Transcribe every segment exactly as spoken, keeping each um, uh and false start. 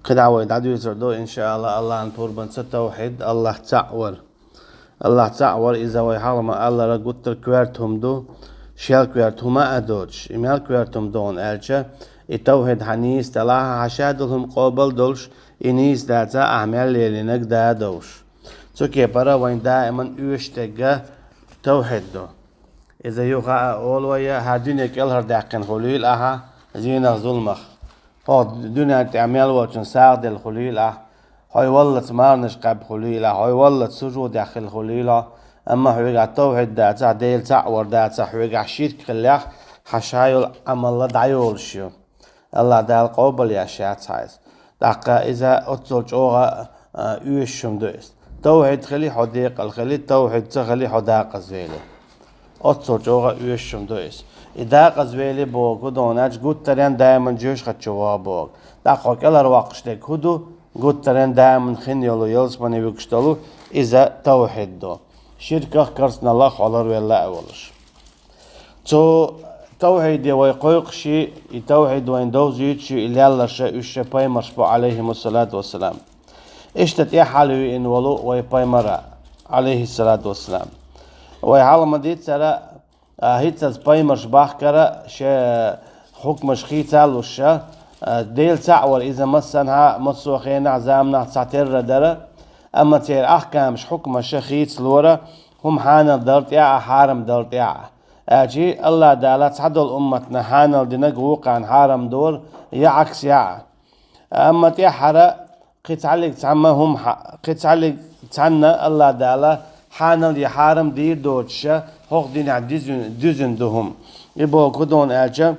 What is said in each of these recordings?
КхидӀа вай дӀадуьйцур ду, иншааллахӀ, АллахӀан пурбанца тавхьид, АллахӀ цаӀ вар. АллахӀ цаӀ вар, иза вай хьалха ма аллара гуттар коьрта хӀума ду, шел коьрта хӀума а доцуш. И мел коьрта хӀума ду хьуна аьлча, и тавхьид хьан нийса далахь, хьан ша долу хӀума къобал долуш, и нийса дацахь, ахьа мел лелийнарг да а довш. Цу кепара вайн даиман оьшуш дерг тавхьид ду. Иза юха а олу вай, хӀара дуьне кӀелхьардаьккхина хуьлийла ахьа зенах, зуламах. ХӀокху дуьнен тӀехь мел волчун сагӀа делла хуьлийла ахьа, хьо валлалц марханаш кхаьбна хуьлийла ахьа, хьо валлалц сужудехь хилла хуьлийла хьо. Амма хьоьгахь тавхьид дацахь, Дела цхьаъ вар дацахь, хьоьгахь ширк хиллехь, хьан ша йолу Ӏамал дӀайолуш ю. АллахӀ Дала къобал еш яц хьайца. ТӀаккха иза оццул чӀогӀа а, оьшуш хӀума ду иза. Тавхьид хили хьо декъала хили, тавхьид ца хили хьо декъаза вели. Оццул чӀогӀа оьшуш хӀума ду иза. И декъаза вели бохург хӀун ду аьлча, гуттаренна даиман жоьжахати чу ваха бохург. ТӀаккха хьо кӀелхьарвоккхуш дерг хӀун ду, гуттаренна даиман хин йолу, ялсамане вуьгуш долу, иза тавхьид ду. Ширках, керстаналлах хьо ларвелла а волуш. Цу тавхьиде вай кхойкхуш и, и тавхьид вайна довзуьйтуш и, и лелларш а, уьш а пайхамарш бу, Ӏалайхимуссалату вассалам. Иштта тӀаьххьара веана волу вай пайхамар а, Ӏалайхиссалату вассалам. Вай хьалха ма-дийццара, а, хӀинццалц пайхамарш бахкара, шайн хьукмаш хийца а луш, а, Дела цхьаъ вар иза массанхьа, массо а хенахь, заманахь цхьатерра дара, амма церан ахкамаш, хьукмаш хийцалора, хӀума хьанал дала тӀехь а, хьарам дала тӀехь а. Аьлча, АллахӀ Дала цхьадолу умматна хьанал динарг вукхарна хьарам дора, я Ӏакс яӀ. Амма тӀаьххьара кхин цхьаллиг цхьамма хӀума хьа-, кхин цхьаллиг цхьанна АллахӀ Дала хьанал я хьарам дийр доцуша, хӀокху динехь дуьзина, дуьзина ду хӀума. И бохург хӀун ду аьлча,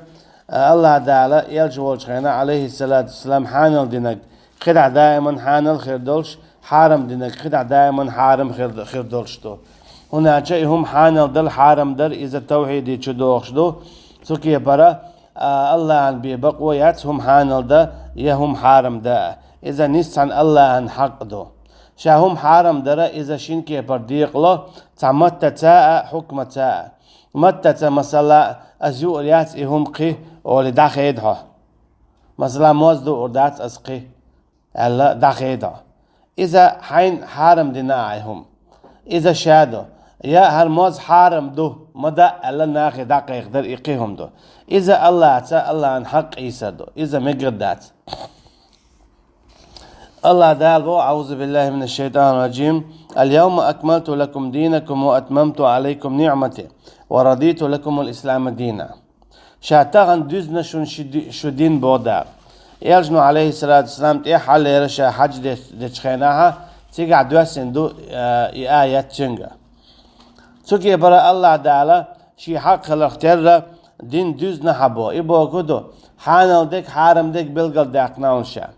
АллахӀ Дала элча волчу хенахь, Ӏалайхиссалату вассалам, хьанал динарг кхидӀа даиман хьанал хир долуш, хьарам динарг кхидӀа даиман хьарам хир, хир долуш ду. ХӀунда аьлча и хӀума хьанал дала, хьарам дара, иза тавхьиде чу догӀуш ду. Цу кепара, а, АллахӀан бен бакъо яц хӀума хьанал дан я хӀума хьарам дан. Иза нийса цхьана АллахӀан хьакъ ду. Ша хӀума хьарам дара, иза шина кепара декъало, цхьа маттаца а, хьукмаца а. Маттаца, масала, ас юур яц и хӀума кхин, олий дӀахеда хьо. Масала, моз дуур дац ас кхин, аьлла, дӀахеда хьо. Иза хьайна хьарам дина ахь и хӀума. Иза ша ду. Я хӀара моз хьарам ду, ма дан аьлла, нахе дӀакхайкхадар и кхин хӀума ду. Иза АллахӀаца, АллахӀан хьакъ къийсар ду. Иза мегар дац. АллахӀ Дала боху, أعوذ بالله من الشيطان الرجيم: اليوم أكملت لكم دينكم وأتممت عليكم نعمتي ورضيت لكم الإسلام دينا. Ша тахана дуьзна шуна ши ди-, шу дин, боху Дала. Элчано, Ӏалайхиссалату вассалам, тӀаьххьаллера ша хьаьж де-, дечу хенахьа, цигахь доьссина ду, а, и аят цуьнга. Цу кепара АллахӀ Дала шен хьакъ хиларх терра дин дуьзна хьабо. И бохург хӀун ду, хьанал дерг, хьарам дерг билгалдаьккхина хьуна ша.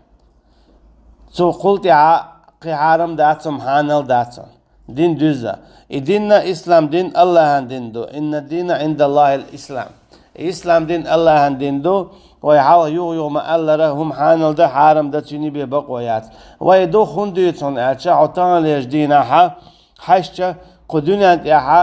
Цу кхул тӀаьхьа кхин хьарам дац хӀума, хьанал дац хӀума. Дин дуьзна. И дин а, ислам дин, АллахӀан дин ду. إن الدين عند الله الإسلام. И ислам дин АллахӀан дин ду. Вай хьалха юха-юха ма-аллара, хӀума хьанал дан, хьарам дан цуьнан бен бакъо яц. Вай дукха хӀунда дуьйцу хьуна аьлча, хьо таханлерчу дийнахьа хьаьжча, кху дуьнен тӀехьа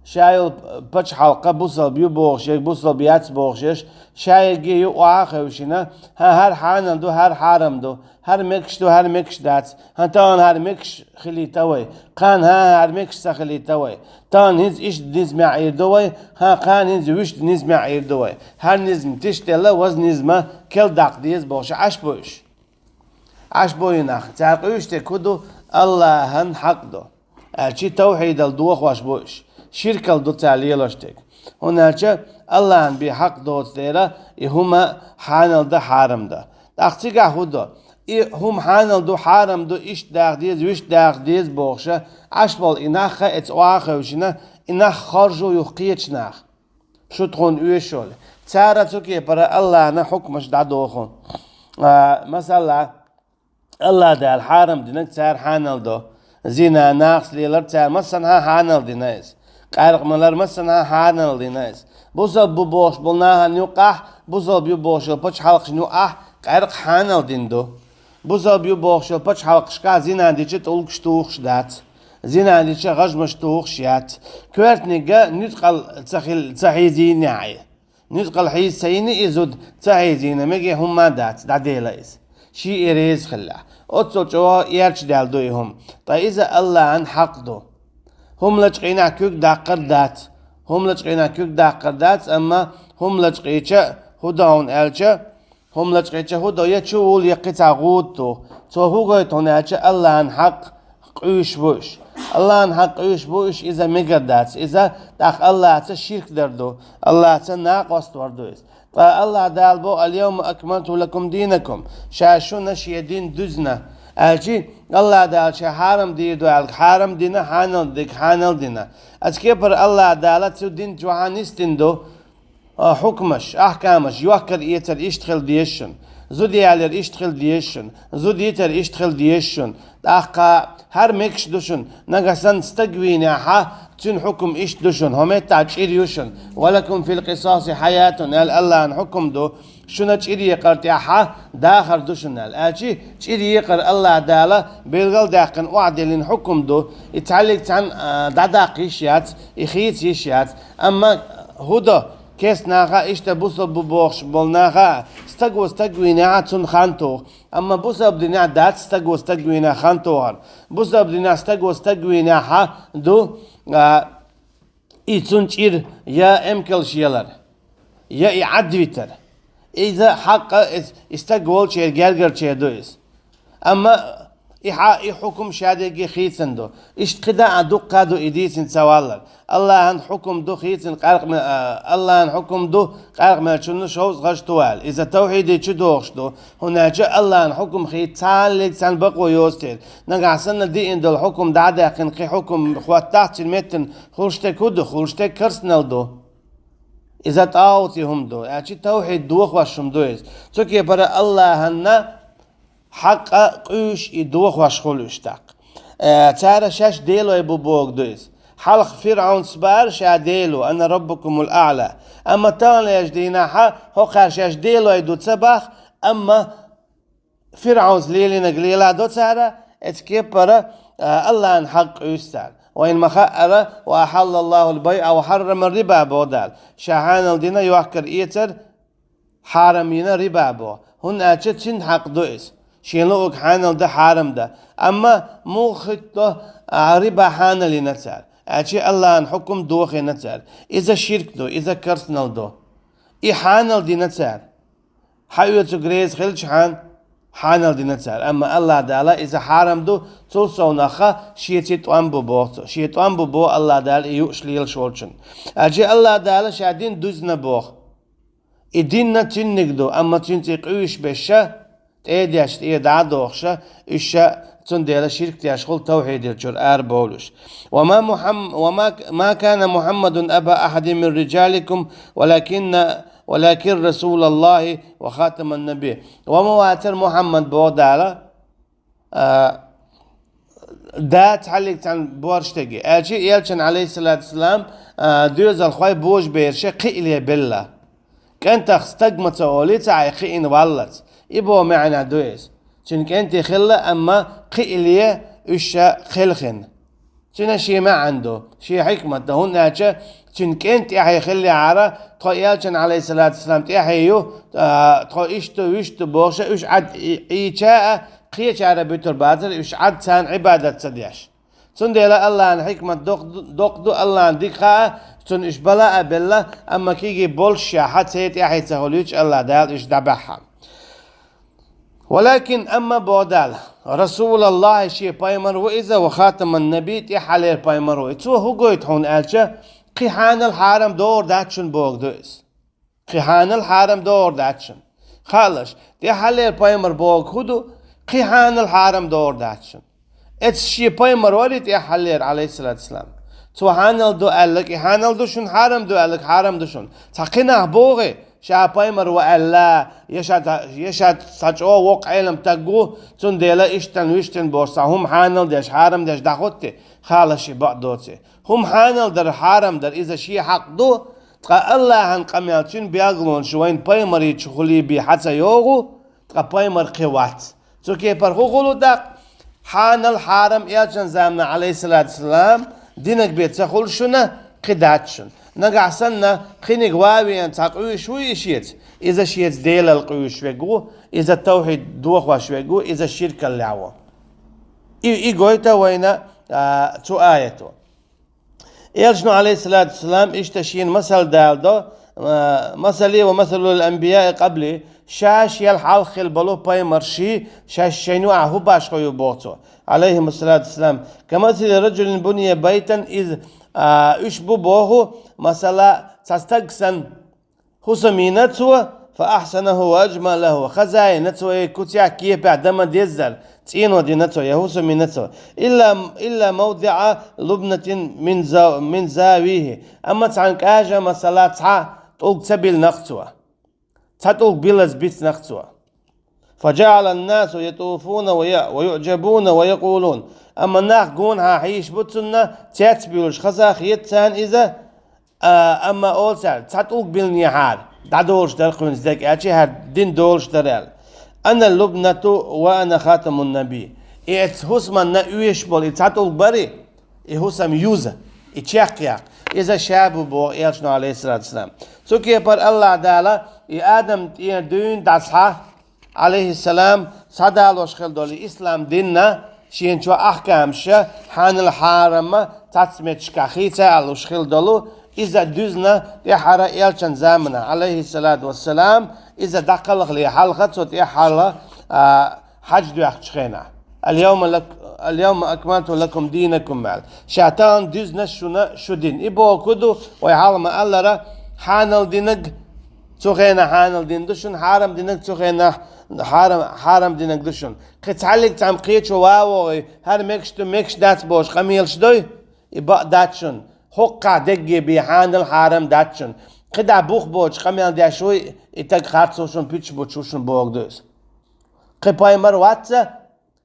ша йолу пачхьалкх бусалба ю бохуш ерг, бусалба яц бохуш ерш, ша ерриге а ю охьа а хевшина, хӀан, хӀара хьанал ду, хӀара хьарам ду, хӀара мегаш ду, хӀара мегаш дац, хӀан, тахана хӀара мегаш хилийта вай, кхана, хӀан, хӀара мегаш ца хилийта вай, тахана хӀинца иштта низамехь Ӏийр ду вай, хӀан, кхана хӀинца вуьшта низамехь Ӏийр ду вай, хӀара низам тишделла, ваза низам керла даккха деза бохуш Ӏаш бу уьш. Ӏаш бу и нах. Цара къуьйсуш дерг хӀун ду? АллахӀан хьакъ ду. Аьлча, тавхьидал дохош бу уьш. Ширкал ду цара лелош дерг. ХӀунда аьлча АллахӀан бен хьакъ доцу дела, и хӀума хьанал дан, хьарам дан. ТӀаккха цигахь хӀун ду? И хӀума хьанал ду, хьарам ду, иштта даха деза, вуьшта даха деза бохуша, Ӏаш болу и нах а, эца охьа а хевшина, и нах хоржу юха кхечу нах. Шу тхуна оьшуш йолу. Цара цу кепара АллахӀан хьукмаш дӀадоху. А, масала, АллахӀ Дала хьарам динарг цара хьанал до. Зина, нахаца лелар цара массанхьа хьанал дина иза. Къаьркъа малар массанхьа хьанал дина иза. Бусалба бу бохуш болу нахана юкъахь, бусалба ю бохуш йолу пачхьалкхашна юкъахь къаьркъа хьанал дина ду. Бусалба ю бохуш йолу пачхьалкхашкахь зина дича тӀулгаш тухуш дац. Зина дича гӀажмаш тухуш яц. Коьртаниг а нуьцкъала ца хил-, ца хьийзийна ахь и. Нуьцкъала хьийза ца йина и зуда, ца хьийзийна мега хӀумма а дац, дӀадела иза. Ший и реза хилла. Оццул чӀогӀа эрча даьлла ду и хӀума. Ткъа иза Аллахьан хьакъ ду. ХӀума лачкъийнахь куьг даккхар дац. ХӀума лачкъийнахь куьг даккхар дац, амма хӀума лачкъийча хӀу ду хьуна аьлча, хӀума лачкъийча хӀу ду, я чу вул, я кхин цхьа гӀуда ду. Цо хӀу гойту хьуна аьлча, Аллахьан хьакъ къуьйсуш бу уьш. Аллахьан хьакъ къуьйсуш бу уьш, иза мегар дац. Иза тӀаккха Аллахьца ширк дар ду. Аллахьца накъост вар ду иза. Ткъа Аллахь Дала боху: «Ал-йовма акмалту лакум динакум». Ша шуна шен дин дуьзна. Аьлчи, Аллахь Дала ша хьарам дийр ду аьлла, хьарам дина, хьанал диг, хьанал дина. Аса кепара Аллахь Дала цу дин чохьа нисдина ду, а, хьукмаш, ахкамаш, йохкар-эцар иштта хила деза шуна. Зуда ялар иштта хила деза шуна. Зуда йитар иштта хила деза шуна. ТӀаккха хӀара мегаш ду шуна, нагахь санна стаг вийнехьа, цуьнан хьукум иштта ду шуна, хӀо меттахь чӀир ю шуна. «Ва лакум фил къисаси хьаятун», аьлла Аллахьан хьукум ду, шуна чӀир екъар тӀехьа дахар ду шуна аьлла. Аьлчи, чӀир екъар Аллахь Дала белгалдаьккхина охьадиллина хьукум ду, и цхьаллиг цхьаьна, а, дӀадаккха йиш яц, и хийца йиш яц. Амма хӀу ду, кест наха, иштта бусалба бу бохуш болу наха, стаго стаг вийнехьа, цунна хан туху. Амма бусалба динехь дац стаго стаг вийнехь хан тухар. Бусалба динехь стаго стаг вийнехьа ду, а, и цунна чӀир я эмкалш ялар, я и Ӏадвитар. Иза хьакъа, и, и стаг волчеран гергарчеран ду иза. Амма и хьа-, и хьукум ша дерриге хийцина ду. Иштта кхидӀа а дуккха ду и дийцина ца валлар. Аллахьан хьукум ду хийцина къаркъа мел, а, Аллахьан хьукум ду къаркъа мел чунна шовзткъа хаза ту аьлла. Иза тавхьиде чу догӀуш ду, хӀунда аьлча Аллахьан хьукум хийца цхьаллиг цхьаьна бакъо йоцу тера. Нагахь санна диъна долу хьукум дӀа а даьккхина, кхин хьукум хӀоттахь, цуьнан меттана хуьлуш стаг хӀу ду, хуьлуш стаг керстанал ду. Иза тӀагӀути хӀума ду, аьлчи тавхьид дохош хӀума ду иза. Цу кепара Аллахьанна хьакъа къуьйсуш и дохош хуьлу уьш тӀаккха. Э, цара шаьш делой бу боху ду иза. Хьалха ФирӀавнас бара ша Дела ву, «Ана раббукумул аӀла». Амма таханлерчу дийнахьа хӀокхара шаьш делой ду ца боху, амма ФирӀавнас лелийнарг леладо цара, эцу кепара, а, Аллахьан хьакъ къуьйсу цара. Вайна ма-хаъара: «Ва ахьаллаллахул байъа ва хьаррамар риба», боху Дала. Ша хьанал дина йохкар-эцар, хьарам йина риба боху, хӀунда аьлча цуьнан хьакъ ду иза, шен луъург хьанал дан, хьарам дан. Амма муха хӀуьтту, а, риба хьанал йина цара, аьлча Аллахьан хьукум дохийна цара. Иза ширк ду, иза керстанал ду. И хьанал дина цара. Хьаоьцург реза хилча хьан-, хьанал дина цара. Амма Аллахь Дала иза хьарам ду, цул совнаха шеца тӀом бу боху цо. Шен тӀом бу боху Аллахь Дала и юуш лелаш волчунна. Аьлча Аллахь Дала ша дин дуьзна боху. И динна цуьнниг ду, амма цуьнан цӀе къуьйсуш берш ша, тӀе а деш, тӀера дӀа а дохуш ша, уьш ша, цундела ширк деш хуьлу, тавхьидил чуьра ара бовлуш. «Ва ма Мухам-, ва ма, ма кана Мухаммадун аба ахьадин мин риджаликум, валакинна, валакин расулаллахи ва хатаман наби». Ва ма вацара Мухаммад, боху Дала, а, да цхьаллиг цхьана борш теги. Аьлча элчан, алейхиссалату вассалам, а, доьзалхой божабераш кхиале белла. КӀентах стаг ма ца олий цхьа а кхиъна валлалц. И боху маьӀна ду иза. Цуьнан кӀентий хилла, амма кхиале уьш ша кхелхина. Цуьнан шен маьӀна ду, шен хьикмат ду, хӀунда аьлча цуьнан кӀентий тӀаьхье хиллехьара, тхо элчан, алейхиссалату вассалам, тӀаьхье ю, а, тхо иштта ду, вуьшта ду бохуш, уьш Ӏад и-, Ӏийча а, кхечара буьтур бацара, уьш Ӏад царна Ӏибадат ца деш. Цундела Аллахьан хьикмат доккха ду, доккха ду, Аллахьан дика хаьа, цунна уьш бала а белла, амма кегий болуш ша хьан церан тӀаьхье ца хуьлуьйтуш Аллахь Дала уьш дӀабаьхьа. Валакин, амма, боху Дала, расулаллахи, шен пайхамар ву иза, ва хатаман наби, тӀаьххьалера пайхамар ву. И цо хӀун гойту хьуна аьлча, кхин хьанал хьарам догӀур дац шуна боху ду иза. Кхин хьанал хьарам догӀур дац шуна. Хаалаш, тӀаьххьалера пайхамар боху хӀун ду, кхин хьанал хьарам догӀур дац шуна. Эцу шен пайхамар варий тӀаьххьалера, алейхиссалату вассалам. Цо хьанал ду аьлларг, и хьанал ду шуна, хьарам ду аьлларг, хьарам ду шуна. Цхьа кхин нах бохий, ша пайхамар ву аьлла, я ша, я ша цхьа чӀогӀа воккха Ӏелам стаг ву, цундела иштта, вуьшта бохуш цхьа хӀума хьанал деш, хьарам деш дӀахӀуттий, хаалаш, и бакъ доций. ХӀума хьанал дар, хьарам дар, иза шен хьакъ ду, ткъа Аллахьан къамел, цуьнан билгалонаш вайна пайхамарий чу хуьлий бен хьан ца йогӀу, ткъа пайхамар кхин вац. Цу кепара хӀун хуьлу тӀаккха? Хьанал хьарам элчан заманахь, алейхиссалату вассалам, динарг бен ца хуьлу шуна, кхин дац шуна. Нагахь санна, кхиниг ван веана цхьа къуьйсуш вуй и шеца? Иза шеца Делал къуьйсуш верг ву, иза тавхьид дохош верг ву, иза ширкаллехь ву. И, и гойту вайна, а, цу аято. Элчано, алейхиссалату вассалам, иштта шена масал даладо, а, «Масали ва масалул анбияи къабли», ша шел хьалха хилла болу пайхамарш, шаьш шайна юкъахь хӀун башхо ю боху цо, алейхиссалату вассалам, «Камасали раджулин буния байтан», иза, а, уьш бу боху, масала, цхьа стаг санна, хӀусам йина цо, «фа ахсанаху ва аджмалаху», хаза йина цо, и куцехь, кепехь, дан ма-деззара, цӀено дина цо, я хӀусам йина цо. «Илла, илла мавдиа лубнатин мин за-, мин завихи». Амма цхьана кӀажа, масала, цхьа тӀулг ца биллинехь цо. Цхьа тӀулг билаза бицнехь цо. «Фаджаалан-насу ятуфуна ва я-, ва юъджабуна ва якъулун». Амма нах гонахьа хьийзаш бу цунна, цец буьйлуш, хаза хета царна иза, а, амма олу цара, цхьа тӀулг биллинехьара, дӀадолуш дара кхуьнца дерг, аьлча хӀара дин долуш дара аьлла. «Ана лубнату ва ана хатамун наби». И эцу хӀусамна оьшуш болу и цхьа тӀулг барий, и хӀусам юза, и чекхъяккха, иза ша бу боху Элчано, алейхиссалату вассалам. Цу кепара Аллах Дала и Адам тӀера дуьйна дӀасхьа, алейхиссалам, схьадалош хилла долу ислам динна шена чохь ахкамаш, хьанал хьарам цхьацца меттигашкахь хийца алуш хилла долу, иза дуьзна тӀаьххьара Элчан заманахь, алейхиссалату вассалам, иза дӀакхалхале хьалха цо тӀаьххьара, а, хьаьж доьхкучу хенахь. «Аль-явма лак-, аль-явма акмалту лакум динакум», аьлла. Ша тахана дуьзна шуна шу дин. И боху ду, вай хьалха ма-аллара, хьанал динаг цу хенахь хьанал дин ду шуна, хьарам динаг цу хенахь хьарам, хьарам динаг ду шуна. Кхин цхьаьллиг цхьаьна кхечо ван вогӀий, хӀара мегаш ду, мегаш дац бохуш къамелаш дой, и бакъ дац шуна. ХӀокхахь дегге бен хьанал хьарам дац шуна. КхидӀа бух боцуш къамел деш вуй, и таг харцо шуна, пуьташ буттуш ву шуна боху ду иза. Кхин пайхамар вац-кх,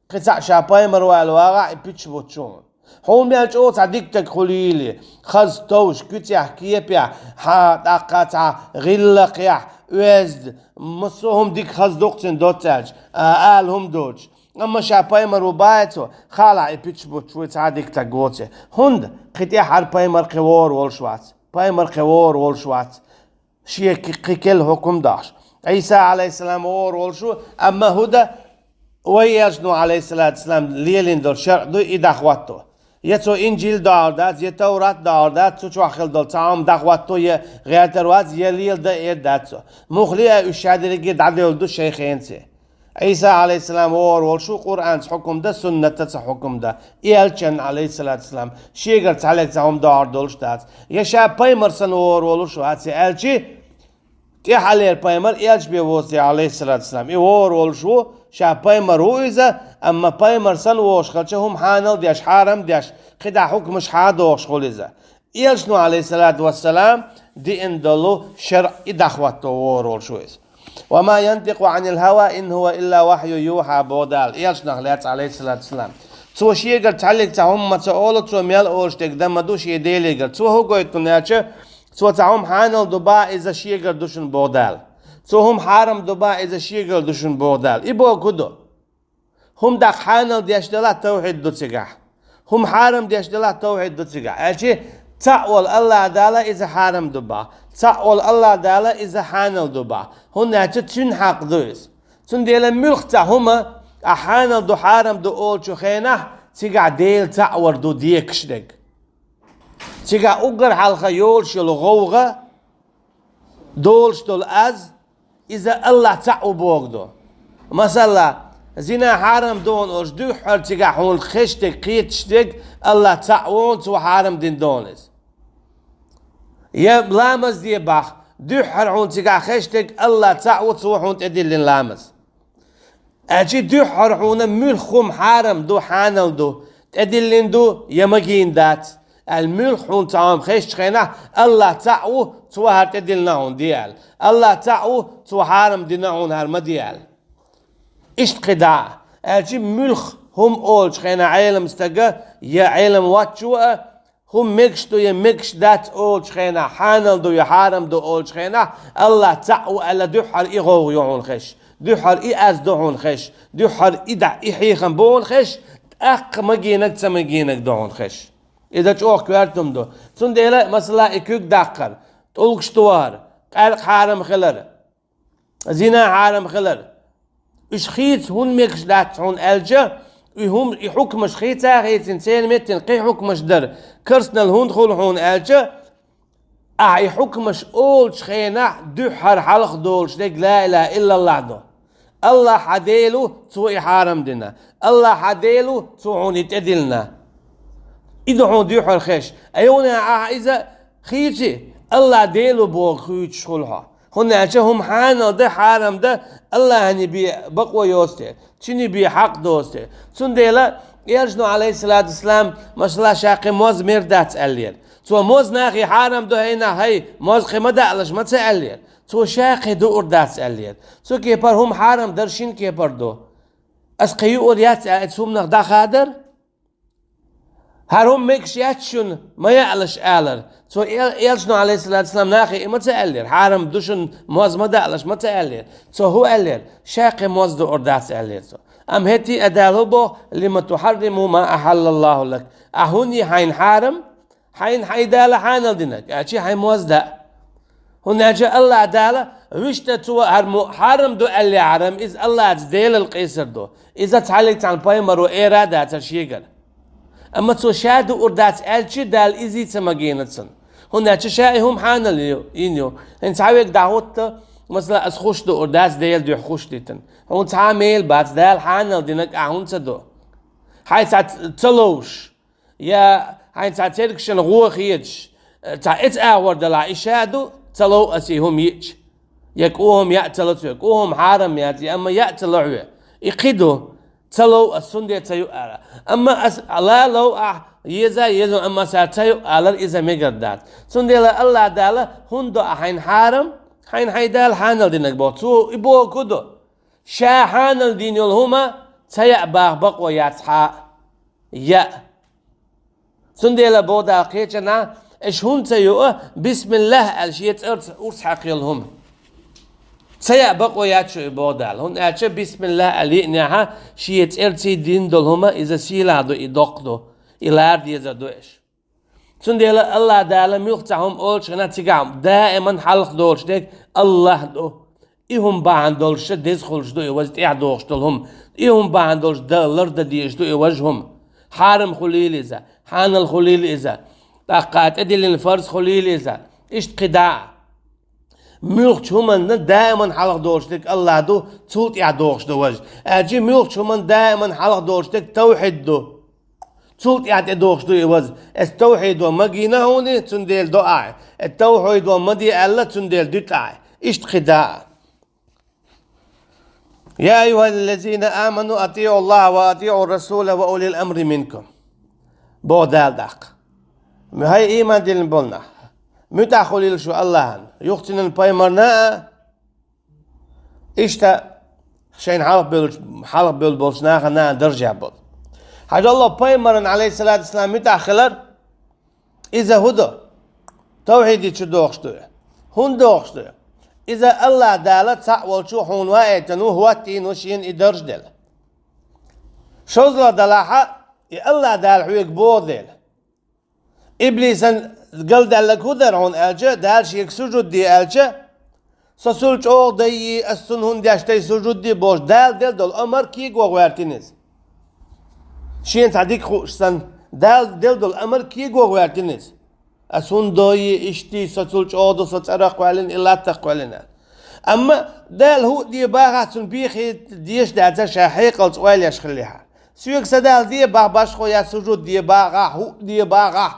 кхин цхьаъ ша пайхамар ву аьлла вагӀахь, и пуьташ буттуш ву хьуна. Хьуна мел чӀогӀа цхьа дика таг хуьлийла, хаза товш, куьцехь, кепехь, хьан тӀаккха цхьа гӀиллакхехь, оьзда, массо а хӀума дика хаза ду-кх цуьнан доцца аьлча, а, ала хӀума доцуш. Амма ша пайхамар ву бахьий цо, хаалахь, и пуьташ буттуш вуй, цхьа а дика таг воций. ХӀунда кхин тӀаьххьара пайхамар кхин вогӀур волуш вац. Пайхамар кхин вогӀур волуш вац. Шен кхин керла хьукум дахьаш. Ӏийса, алейхиссалам, вогӀур волуш ву, амма хӀун дан, вай Элчано, алейхиссалату вассалам, лелийна долу шарӀ ду, и дӀахӀотто. Я цо Инжил догӀур дац, я Таврат догӀур дац, цу чохь хилла долу цхьа хӀума дӀахӀотто, я гӀертар вац, я леладан эр дац цо. Муха лиъа, уьш шадерриге дӀадевлла ду шайн хенаций. Ӏийса, алейхиссалам, вогӀур волуш ву, Къуръанца хьукум дан, суннатаца хьукум дан. Элчан, алейхиссалату вассалам, шегара цхьаьллиг цхьа хӀума догӀур долуш дац. Я ша пайхамар санна вогӀур волуш вац, я аьлчи, тӀаьххьалера пайхамар элча бен воций, алейхиссалату вассалам. И вогӀур волуш ву, ша пайхамар ву иза, амма пайхамар санна вогӀуш хилча, хӀума хьанал деш, хьарам деш, кхидӀа хьукмаш хьадохуш хуьлу иза. Элчано, алейхиссалату вассалам, диъна долу шарӀ и дӀахӀотто вогӀур волуш ву иза. «Ва ма янтикъу Ӏанил хӀава, ин хӀува илла вахью юхьа», боху Дала, Элчанах лаьцна, алейхиссалату вассалам. Цо шегара цхьаьллиг цхьа хӀума ма ца олу, цо мел олуш дерг дан ма ду шен Делигара. Цо хӀун гойту аьлча, цо цхьа хӀума хьанал ду бахь, иза шегара ду шуна боху Дала. Цо хӀума хьарам ду бахь, иза шегара ду шуна боху Дала. И боху ду. ХӀума даккха хьанал деш делахь, тавхьид ду цигахь. ХӀума хьарам деш делахь, тавхьид ду цигахь. Аьлчи, цхьаъ волу Аллах Дала иза хьарам ду бахь. Цхьаъ волу Аллах Дала иза хьанал ду бахь. ХӀунда аьлча цуьнан хьакъ ду иза. Цундела муьлхха цхьа хӀума, а хьанал ду, хьарам ду олучу хенахь, цигахь Дела цхьаъ вар ду декаш дерг. Цигахь уггар хьалха йолуш йолу гӀовгӀа, долуш долу аз, иза Аллах цхьаъ ву боху ду. Масала, зина хьарам ду хьуна олуш, дуьххьара цигахь хьуна хезаш дерг, кхеташ дерг Аллах цхьаъ ву хьуна, цо хьарам дина ду хьуна иза. Я ламаз де бахь, дуьххьара хьуна цигахь хезаш дерг Аллах цхьаъ ву, цо хьуна тӀедиллина ламаз. Аьлчи дуьххьара хьуна муьлхха хӀума хьарам ду, хьанал ду, тӀедиллина ду я магийна дац, аьлла муьлхха хьуна цхьа хӀума хезачу хенахь, Аллах цхьаъ ву, цо хӀара тӀедиллина хьуна де аьлла. Аллах цхьаъ ву, цо хьарам дина хьуна хӀара ма де аьлла. Иштта кхидӀа а. Аьлчи муьлхха хӀума олучу хенахь Ӏелам стага я Ӏелам воцчо а, хӀума мегаш ду я мегаш дац олучу хенахь, хьанал ду я хьарам ду олучу хенахь, Аллах цхьаъ ву аьлла дуьххьара и гӀовгӀа ю хьуна хезаш, дуьххьара и аз ду хьуна хезаш, дуьххьара и дӀа, и хьехам бу хьуна хезаш, тӀаккха магийнарг, ца магийнарг ду хьуна хезаш. Иза чӀогӀа коьрта хӀума ду. Цундела, масала, и куьг даккхар, тӀулгаш тохар, къаьркъа хьарам хилар, зина хьарам хилар. Уьш хийца хӀунда мегаш дац хьуна аьлча, и хӀума, и хьукмаш хийца а хийцина, церан меттана кхин хьукмаш дар керстанал хӀунда хуьлу хьуна аьлча, ахьа и хьукмаш олучу хенахь дуьххьара хьалха долуш дерг ла илаха иллаллахӀ ду. АллахӀ хьан Дела ву, Цо и хьарам дина. АллахӀ хьан Дела ву, Цо хьуна и тӀедиллина. И ду хьуна дуьххьара хезаш. Айхьа а ахьа иза хийци, АллахӀ Дела ву боху хуьйцуш хуьлу хьо. ХӀунда аьлча хӀума хьанал дан, хьарам дан АллахӀана бен бакъо йоцу, Цуьнан бен хьакъ доцу. Цундела Элчано, Ӏалайхиссалату вассалам, масала, ша кхин моз мер дац аьллера. Цо моз нахе хьарам ду хьайна, хӀай, моз кхин ма даалаш ма ца аьллера. Цо ша кхин дуур дац аьллера. Цу кепара хӀума хьарам дар шина кепара ду. Ас кхин юур яц аьлла, цу хӀуманах дӀахадар. ХӀара хӀума мегаш яц шуна, ма яалаш алар. Цо эл-, Элчано, Ӏалайхиссалату вассалам, нахе и ма ца аьллера. Хьарам ду шуна, моз ма даалаш ма ца аьллера. Цо хӀун аьллера? Ша кхин моз дуур дац аьллера цо. Амма хӀетте а Дала хӀун боху: «Лима тухьарриму ма ахьаллаллахӀу лак?» Ахьа хӀунда йи хьайна хьарам? Хьайна хьайн Дала хьанал динарг, аьлча хьайн моз даа. ХӀунда аьлча АллахӀ Дала вуьшта цо хӀара мо-, хьарам ду аьллехьара, иза АллахӀца Делал къийсар ду. Иза цхьаллиг цхьана пайхамаро эр а дацара шегара. Амма цо ша дуур дац аьлча, Дала иза а ца магийна цунна. ХӀунда аьлча ша и хӀума хьанал ю-, йина ю. ХӀинца цхьа верг дӀахӀутту, масала, ас хуш дуур дац, Делан дуьхьа хуш дитина. Хьуна цхьа а мел бац, Дала хьанал динарг ахьа хӀунда ца до? Хьайн цхьа ц-, ца ловш. Я хьайн цхьа цергашна гӀо хеташ, цхьа эца агӀор далахь, и ша ду, ца лов ас и хӀума йиъча. Я кӀу хӀума яа ца ло цо, кӀу хӀума хьарам яц, я амма яа ца ло хьоьга. И кхин ду, ца лов ас, цундела ца ю ала. Амма ас ла лов ахь, еза, еза, амма аса ца ю алар иза мегар дац. Цундела АллахӀ Дала хӀунда до ахьа хьайна хьарам, хьайна хьайн Дала хьанал динарг боху. Цо и боху ду. Ша хьанал дина йолу хӀума ца яа баха бакъо яц хьа. Яа. Цундела боху Дала кхечанхьа, аша хӀунда ца юа, бисмиллахӀ аьлла шен цӀарца урс хьаькхна йолу хӀума. Ца яа бакъо яц шу и боху Дала. ХӀунда аьлча бисмиллахӀ аьлла йиънехьа, шен цӀарций дина долу хӀума иза сийлахь ду, и доккха ду, и лара дезар ду аша. Цундела АллахӀ Дала муьлхха цхьа хӀума олучу хенахь цигахь даиман хьалха долуш дерг АллахӀ ду. И хӀума бахьана долуш деза хуьлуш ду и важа тӀехь дохуш долу хӀума. И хӀума бахьана долуш дан лардан дезаш ду и важа хӀума. Хьарам хуьлийла иза, хьанал хуьлийла иза, тӀаккха тӀедиллина фарз хуьлийла иза. Иштта кхидӀа а. Муьлххачу хӀуманна даиман хьалха долуш дерг АллахӀ ду, цул тӀехь дохуш ду важа. Аьлча муьлххачу хӀуманна даиман хьалха долуш дерг тавхьид ду. Цул тӀехь тӀедохуш ду и важа. Ас тавхьидо магийна хьуна, цундела до ахь. Ас тавхьидо ма де аьлла, цундела дуьту ахь. Иштта кхидӀа а. يا أيها الذين آمنوا أطيعوا الله وأطيعوا الرسول وأولي الأمر منكم. Боху Дала тӀаккха. ХӀай ийман диллина болу нах, муьтӀахь хуьлийла шу АллахӀана, юхацинан пайхамарна а, иштта шайна хьалха бевлла, хьалха бевлла болчу нахана а даржехь болу. Хьажал пайхамарна, Ӏалайхиссалату вассалам, муьтӀахь хилар, иза хӀун ду? Тавхьиди чу дохуш ду и. ХӀунда дохуш ду и? Иза АллахӀ Дала цхьаъ волчу хьуна ваийтина ву, хӀоттийна ву шена и даржаделла. ШозлагӀа далахь а, и АллахӀ Дала хьоьга боху дела. Иблисан галдаьлларг хӀун дара хьуна аьлча, Дала шега сужуд де аьлча, со цул чӀогӀа даййи, ас цунна хӀунда деш дай сужуд де бохуш, Дала делла долу амар кего гӀоьртина иза. Шена цхьа дика хууш санна, Дала делла долу амар кего гӀоьртина иза. Ас хӀунда доййи, иштта, со цул чӀогӀа ду, со цӀарах кхоьллина, и латтах кхоьллина. Амма Дала хӀуъа де бахахь, цунна бехе дезаш дацара ша хьекъалца ойла еш хиллехьара. Соьга сан Дала де бахахь, башхо я сужуд де бахахь, хӀуъа де бахахь.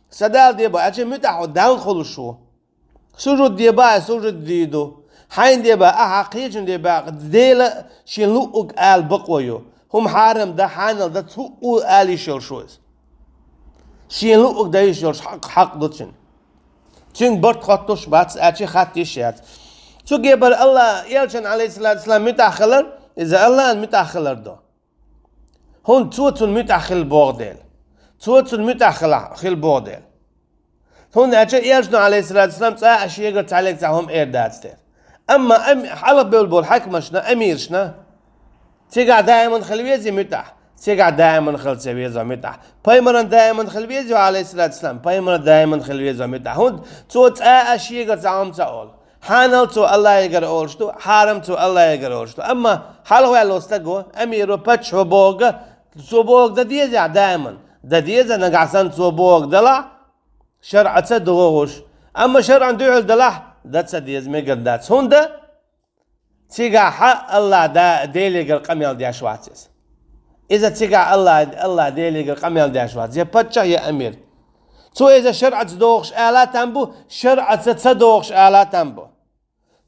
Сан Дала де бахахь, аьлча муьтӀахь хьо Далла хуьлуш ву. Сужуд де бахахь, сужуд де ду. Хьайна де бахахь, ахьа кхечунна де бахахь, Дела шен луъург ала бакъо ю. ХӀума хьарам дан, хьанал дан, цхьа а ала йиш йолуш ву иза. Шен луъург дан йиш йолуш хьакъ, хьакъ ду цуьнан. Цуьнга барт хоттуш бац, аьлча хатта йиш яц. Цу кепара АллахӀ, Элчан, Ӏалайхиссалату вассалам, муьтӀахь хилар, иза АллахӀан муьтӀахь хилар ду. ХӀунда цо цунна муьтӀахь хила боху дела. Цо цунна муьтӀахь хила, хила боху дела. ХӀунда аьлча Элчано, Ӏалайхиссалату вассалам, цкъа а шегара цхьаллиг цхьа хӀума эр дац тера. Амма ам-, хьалха бевлла болу хьаькамашна, амирашна, цигахь даиман хила везий муьтӀахь? Цигахь даиман хила ца веза муьтӀахь. Пайхамаран даиман хила веза, алейхиссалату вассалам, пайхамаран даиман хила веза муьтӀахь. ХӀунда цо цкъа а шегара цхьа хӀума ца олу. Хьанал цо Аллахьегара олуш ду, хьарам цо Аллахьегара олуш ду. Амма хьалхаваьлла стаго, амиро, паччахьо бохург, цо бохург дан деза даиман. Дан деза, нагахь санна цо бохург далахь, шарӀаца догӀуш. Амма шарӀан дуьхьал далахь, дан ца деза, мегар дац. ХӀунда? Цигахь Аллахь да-, Делегара къамел деш вац иза. Иза цигахь Аллахь, Аллахь Делегара къамел деш вац. Я паччахь, я амир. Цо иза шарӀаца догӀуш ала там бу, шарӀаца ца догӀуш ала там бу.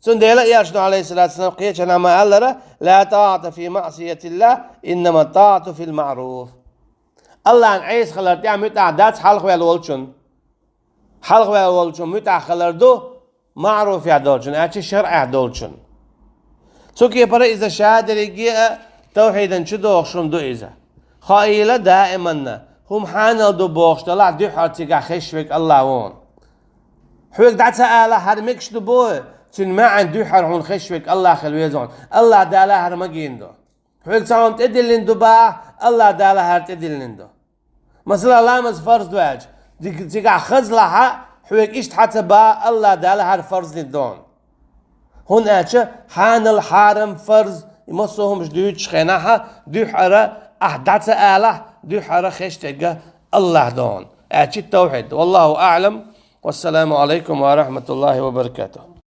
Цундела Элчано, алейхиссалату вассалам, кхечанхьа ма-аллара: «Ла таата фи маъсиятиллахь, иннама таату фил маъруф». Аллахьан Ӏеса хилар тӀехь муьтӀахь дац хьалхаваьлла волчун. Хьалхаваьлла волчун муьтӀахь хилар ду маъруфехь долчун, аьлча шарӀехь долчун. Цу кепара иза шадерриге а тавхьидан чу догӀуш хӀума ду иза. Хаийла даиманна, хӀума хьанал ду бохуш далахь, дуьххьара цигахь хезаш верг Аллахь ву хьуна. Хьоьга дӀа ца ала хӀара мегаш ду боху, цуьнан маьӀна дуьххьара хьуна хезаш верг Аллахь хила веза хьуна. Аллахь Дала хӀара магийна ду. Хьоьга цхьа хӀума тӀедиллина ду бахахь, Аллахь Дала хӀара тӀедиллина ду. Масала, ламаз фарз ду аьлча, диг-, цигахь хазлахь, хьоьга иштта хьа ца бахахь, Аллахь Дала хӀара фарз дина ду хьуна. ХӀунда аьлча хьанал, хьарам, фарз, и массо а хӀумаш дуьйцучу хенахь дуьххьара ахь дӀа ца алахь, дуьххьара хезаш дерг Аллахь ду хьуна. Аьлча тавхьид. Валлаху аълам. Вассаламу алайкум ва рахматуллахи ва баракатух.